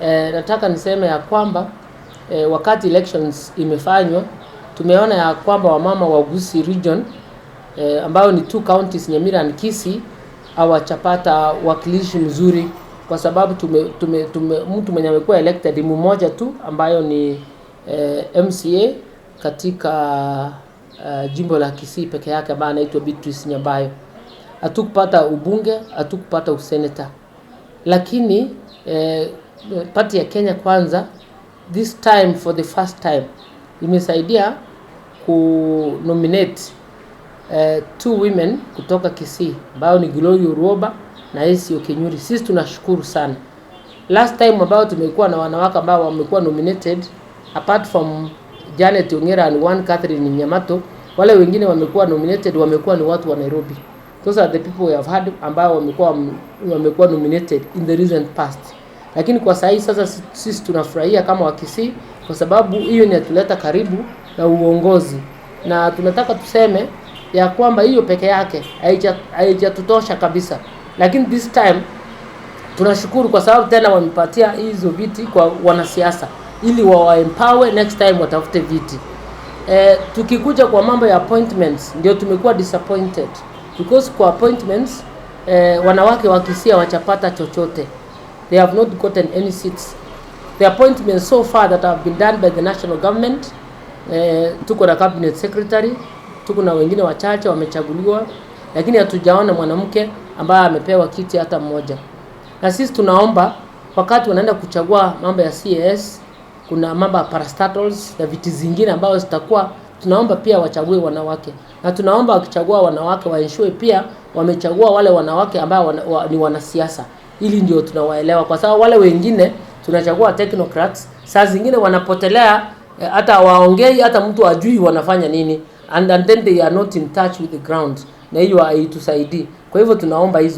Nataka niseme ya kwamba wakati elections imefanywa, tumeona ya kwamba wamama wa Gusii region, ambayo ni two counties, Nyamira and Kisii, hawachapata wakilishi mzuri kwa sababu tume mtu mwenye amekuwa elected mmoja tu ambayo ni MCA katika jimbo la Kisii peke yake ambaye anaitwa Beatrice Nyambayo. Hatukupata ubunge, hatukupata useneta, lakini party ya Kenya Kwanza this time, for the first time, imesaidia ku nominate two women kutoka Kisii ambao ni Gloria Orwoba na Essy Okenyuri. Sisi tunashukuru sana. Last time ambao tumekuwa na wanawake ambao wamekuwa nominated, apart from Janet Ongera and one Catherine Nyamato, wale wengine wamekuwa nominated wamekuwa ni watu wa Nairobi. Those are the people we have had ambao wamekuwa nominated in the recent past. Lakini kwa sahii sasa sisi tunafurahia kama Wakisii kwa sababu hiyo inatuleta karibu na uongozi, na tunataka tuseme ya kwamba hiyo peke yake haijatutosha kabisa, lakini this time tunashukuru kwa sababu tena wamepatia hizo viti kwa wanasiasa ili wawa empower next time watafute viti. Tukikuja kwa mambo ya appointments, ndio tumekuwa disappointed because kwa appointments wanawake wa Kisii hawajapata chochote. They have not gotten any seats. The appointments so far that have been done by the national government, tuko na cabinet secretary, tuko na wengine wachache wamechaguliwa, lakini hatujaona mwanamke ambaye amepewa kiti hata mmoja. Na sisi tunaomba wakati wanaenda kuchagua mambo ya CAS, kuna mambo ya parastatals na viti zingine ambazo zitakuwa, tunaomba pia wachague wanawake, na tunaomba wakichagua wanawake wa ensure pia wamechagua wale wanawake ambao ni wanasiasa, ili ndio tunawaelewa, kwa sababu wale wengine tunachagua technocrats, saa zingine wanapotelea, hata waongei, hata mtu ajui wanafanya nini, and then they are not in touch with the ground, na hiyo haitusaidii. Kwa hivyo tunaomba hizo